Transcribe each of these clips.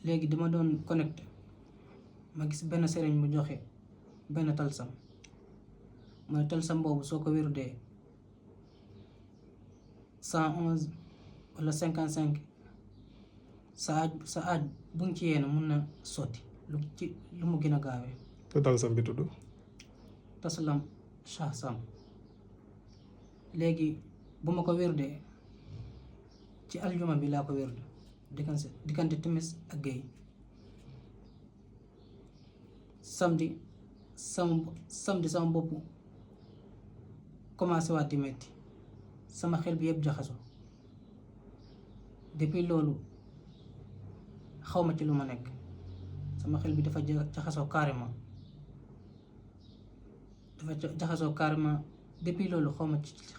léegi dama doon connecté ma gis benn sëriñ bu joxe benn talsam mooy talsam boobu soo ko wérdee 111 wala 55 sa aaj bu ngi ci yéene mun na sotti lu mu gën a gaawee. te talsam bi tudd taslam Shah Sam. léegi bu ma ko wérdee ci aljuma bi laa ko wérde diggante timis ak géey. samedi sama bopp commencé waat di metti sama xel bi yëpp jaxaso depuis loolu xawma ci lu ma nekk sama xel bi dafa jaxasoo carrément depuis loolu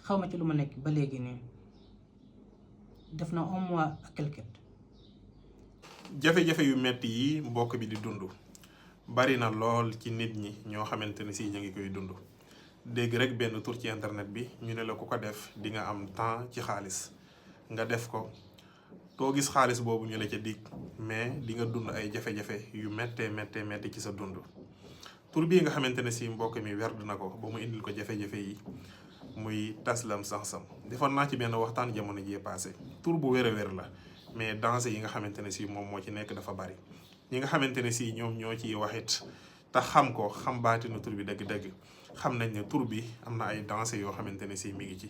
xawma ci lu ma nekk ba léegi nii def na 1 mois ak quelque. jafe-jafe yu metti yi mbokk bi di dund bari na lool ci nit ñi ñoo xamante ne si ñu ngi koy dund dégg rek benn tur ci internet bi ñu ne la ku ko def di nga am temps ci xaalis nga def ko doo gis xaalis boobu ñu la ca dig mais di nga dund ay jafe-jafe yu méttee ci sa dund. tur bii nga xamante ne si mbokk mi werd na ko ba mu indil ko jafe-jafe yi muy taslam sax-sam defoon naa ci benn waxtaan jamono jii passé tur bu wér a wér la mais danger yi nga xamante ne si moom moo ci nekk dafa bari. ñi nga xamante ne si ñoom ñoo ciy waxit te xam ko xam baatinu tur bi dëgg-dëgg xam nañ ne tur bi am na ay danger yoo xamante ne si mi ngi ci.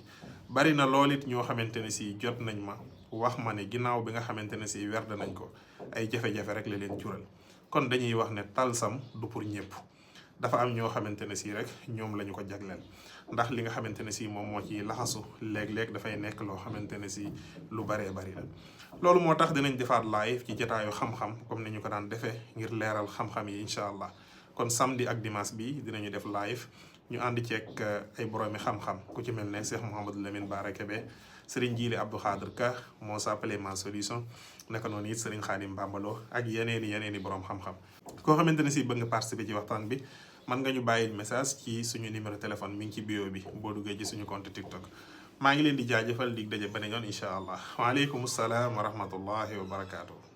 bari na lool it ñoo xamante ne si jot nañ ma wax ma ne ginnaaw bi nga xamante ne si werd nañ ko ay jafe-jafe rek la leen jural kon dañuy wax ne talsam du pour ñëpp. dafa am ñoo xamante ne si rek ñoom la ñu ko jagleel ndax li nga xamante ne si moom moo ci laxasu léeg-léeg dafay nekk loo xamante ne si lu baree bari la. loolu moo tax dinañ defaat live ci jotaayu xam-xam comme ni ñu ko daan defee ngir leeral xam-xam yi incha allah kon samedi ak dimanche bi dinañu def live ñu ànd ceeg ay boroomi xam-xam ku ci mel ne Cheikh Mouhamadou Lamine Bara Kébé Serigne Djili Abdou Khadr Ka moo s'appelé ma solution naka noonu it Serigne Khadim Bambalo ak yeneeni boroom xam-xam. koo xamante ne si bëgg nga participer ci waxtaan bi mën nga ñu bàyyil message ci suñu numéro téléphone mi ngi ci bio bi boo duggee ci suñu compte TikTok. maa ngi leen di jaajëfal dig daje beneen yoon incha allah waaleykum salaam wa rahmatullahi wa barakaatu.